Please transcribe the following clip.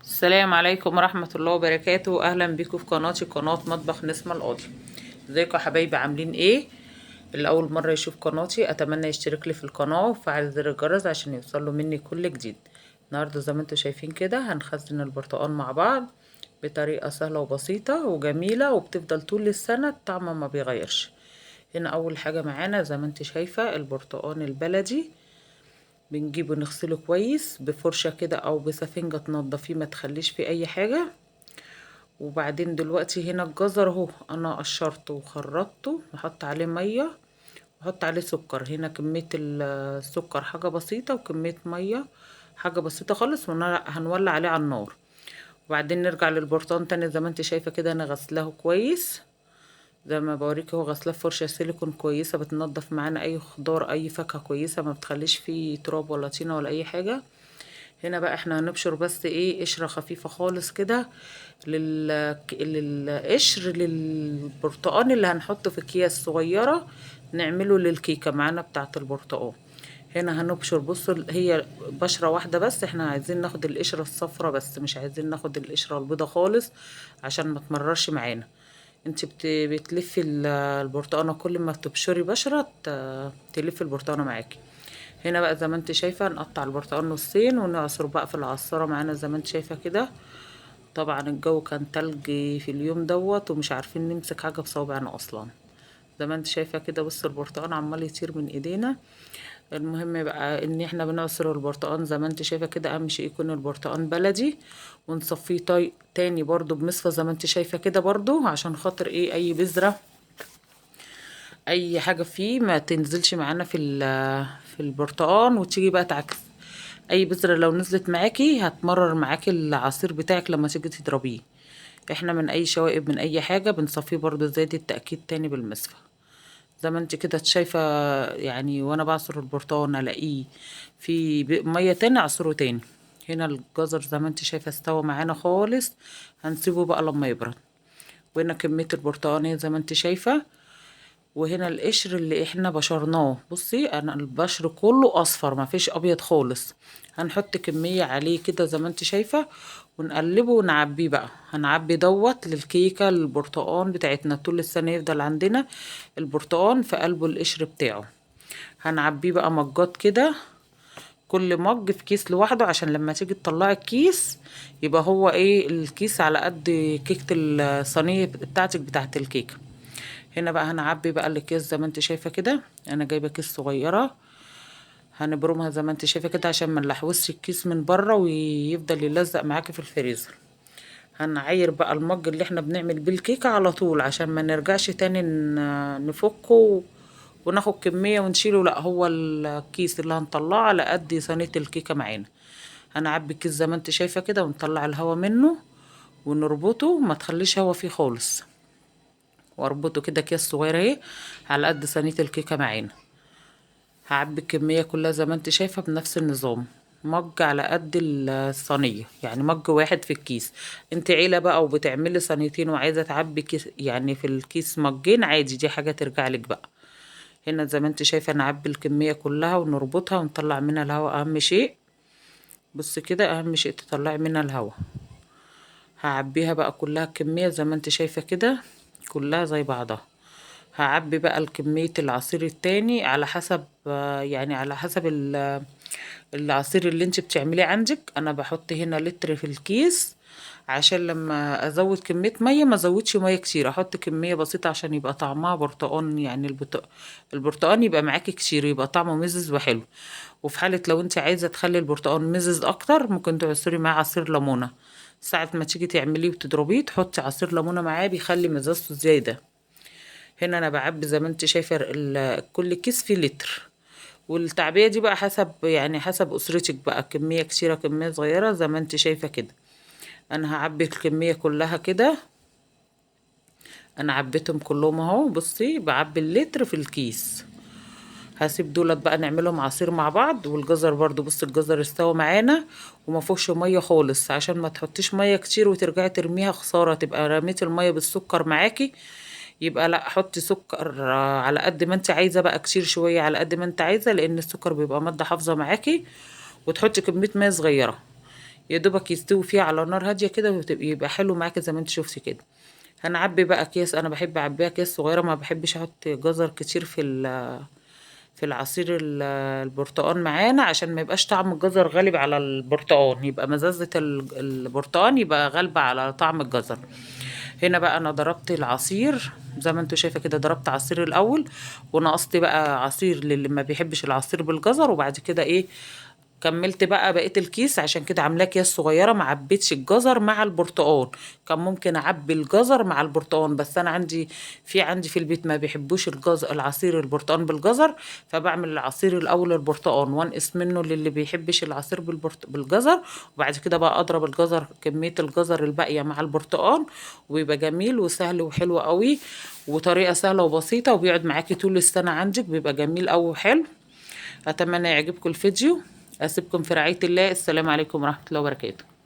السلام عليكم ورحمة الله وبركاته. أهلا بيكم في قناتي، قناة مطبخ نسمة القاضي. ازيكم يا حبايبي، عاملين ايه؟ اللي أول مرة يشوف قناتي أتمنى يشترك لي في القناة وفعل زر الجرس عشان يوصله مني كل جديد. النهاردة زي ما انتم شايفين كده هنخزن البرتقال مع بعض بطريقة سهلة وبسيطة وجميلة، وبتفضل طول السنة الطعم ما بيغيرش. هنا أول حاجة معانا زي ما انت شايفة البرتقال البلدي، بنجيبه نغسله كويس بفرشة كده او بسفنجة تنضفيه ما تخليش فيه اي حاجة. وبعدين دلوقتي هنا الجزر اهو، انا قشرته وخرطته وحط عليه مية وحط عليه سكر. هنا كمية السكر حاجة بسيطة وكمية مية حاجة بسيطة خالص، وهنولع عليه على النار. وبعدين نرجع للبرتقال تاني زي ما انت شايفة كده، انا غسلاه كويس زي ما بوريك اهو، غسلاه بفرشه سيليكون كويسة بتنضف معانا اي خضار اي فاكهة كويسة، ما بتخليش فيه تراب ولا طينه ولا اي حاجة. هنا بقى احنا هنبشر بس ايه، قشرة خفيفة خالص كده للقشر للبرتقان اللي هنحطه في اكياس صغيرة نعمله للكيكه معانا بتاعه البرتقان. هنا هنبشر، بصوا هي بشره واحدة بس، احنا عايزين ناخد القشرة الصفرة بس، مش عايزين ناخد القشرة البيضة خالص عشان ما تمررش معانا. انت بتلفي البرتقانه كل ما تبشري بشره تلفي البرتقانه معاكي. هنا بقى زي ما انت شايفه نقطع البرتقان نصين ونعصر بقى في العصاره معانا زي ما انت شايفه كده. طبعا الجو كان تلج في اليوم دوت ومش عارفين نمسك حاجة بصوابعنا اصلا. زي ما انت شايفه كده بص البرتقان عمال يطير من ايدينا. المهم بقى ان احنا بنعصر البرتقان زي ما انت شايفه كده، اهم شيء يكون البرتقان بلدي، ونصفيه تاني برضو بمصفى زي ما انت شايفه كده برضو، عشان خاطر ايه، اي بذرة اي حاجة فيه ما تنزلش معانا في البرتقان وتيجي بقى تعكس. اي بذرة لو نزلت معاكي هتمرر معاكي العصير بتاعك لما تيجي تضربيه. احنا من اي شوائب من اي حاجة بنصفيه برضو زي دي التاكيد تاني بالمصفى زي ما انت كده شايفه يعني. وانا بعصر البرتقان الاقيه في مية تاني اعصره تاني. هنا الجزر زي ما انت شايفه استوى معانا خالص، هنسيبه بقى لما يبرد. وهنا كمية البرتقان زي ما انت شايفه. وهنا القشر اللي احنا بشرناه، بصي انا البشر كله اصفر ما فيش ابيض خالص. هنحط كمية عليه كده زي ما انت شايفه ونقلبه ونعبيه بقى. هنعبي دوت للكيكه البرتقان بتاعتنا طول السنة، يفضل عندنا البرتقان في قلبه القشر بتاعه. هنعبيه بقى مجات كده، كل مج في كيس لوحده، عشان لما تيجي تطلعي الكيس يبقى هو ايه، الكيس على قد كيكة الصينية بتاعتك بتاعت الكيكه. هنا بقى هنعبي بقى الاكياس زي ما انت شايفه كده. انا جايبه كيس صغيرة هنبرمها زي ما انت شايفه كده عشان ما نلحوسش الكيس من بره ويفضل يلزق معاكي في الفريزر. هنعاير بقى المج اللي احنا بنعمل بيه الكيكه على طول عشان ما نرجعش تاني نفكه وناخد كمية ونشيله، لا هو الكيس اللي هنطلعه على قد صينية الكيكه معانا. هنعبي الكيس زي ما انت شايفه كده ونطلع الهوا منه ونربطه، ما تخليش هوا فيه خالص، واربطه كده اكياس صغيرة اهي على قد صينية الكيكه معانا. هعبي الكمية كلها زي ما انت شايفه بنفس النظام، مج على قد الصينية، يعني مج واحد في الكيس. انت عيله بقى وبتعملي صينيتين وعايزه تعبي كيس، يعني في الكيس مجين عادي، دي حاجة ترجع لك بقى. هنا زي ما انت شايفه نعبي الكمية كلها ونربطها ونطلع منها الهواء، اهم شيء بص كده، اهم شيء تطلعي منها الهواء. هعبيها بقى كلها الكمية زي ما انت شايفه كده، كلها زي بعضها. هعبي بقى الكمية العصير التاني على حسب، يعني على حسب العصير اللي انت بتعمليه عندك. انا بحط هنا لتر في الكيس عشان لما ازود كمية مية ما ازودش مية كتير، احط كمية بسيطة عشان يبقى طعمها برتقان، يعني البرتقان يبقى معاكي كتير، يبقى طعمه مزز وحلو. وفي حالة لو انت عايزة تخلي البرتقان مزز اكتر ممكن تعصري معاه عصير ليمونة، ساعة ما تيجي تعمليه وتضربيه تحطي عصير ليمونة معاه، بيخلي مزازته زيادة. هنا انا بعبي زي ما انت شايفه كل كيس فيه لتر، والتعبئه دي بقى حسب، يعني حسب اسرتك بقى، كمية كتيرة كمية صغيرة زي ما انت شايفه كده. انا هعبي الكمية كلها كده، انا عبيتهم كلهم اهو. بصي بعبي اللتر في الكيس. هسيب دولت بقى نعملهم عصير مع بعض. والجزر برضو بصي الجزر استوى معانا وما فيهوش مية خالص، عشان ما تحطيش مية كتير وترجعي ترميها خسارة، تبقى رميتي المية بالسكر معاكي. يبقى لا، حطي سكر على قد ما انت عايزه بقى، كتير شوية على قد ما انت عايزه، لان السكر بيبقى مادة حافظه معاكي. وتحطي كمية مية صغيرة، يا دوبك يستوي فيها على نار هادية كده، ويبقى حلو معاكي زي ما انت شفتي كده. هنعبي بقى اكياس، انا بحب اعبيها اكياس صغيرة، ما بحبش احط جزر كتير في العصير البرتقان معانا، عشان ما يبقاش طعم الجزر غالب على البرتقان، يبقى مزازه البرتقان يبقى غالبه على طعم الجزر. هنا بقى انا ضربت العصير زي ما انتوا شايفه كده، ضربت عصير الاول ونقصت بقى عصير للي ما بيحبش العصير بالجزر، وبعد كده ايه كملت بقى بقية الكيس. عشان كده عاملاه اكياس صغيرة، ما عبيتش الجزر مع البرتقان، كان ممكن اعبي الجزر مع البرتقان، بس انا عندي في البيت ما بيحبوش الجزر، العصير البرتقان بالجزر، فبعمل العصير الاول البرتقان وانقص منه للي بيحبش العصير بالجزر، وبعد كده بقى اضرب الجزر، كمية الجزر الباقية مع البرتقان، ويبقى جميل وسهل وحلو قوي، وطريقه سهلة وبسيطة، وبيقعد معاكي طول السنة عندك، بيبقى جميل قوي وحلو. اتمنى يعجبكم الفيديو، أسيبكم في رعاية الله. السلام عليكم ورحمة الله وبركاته.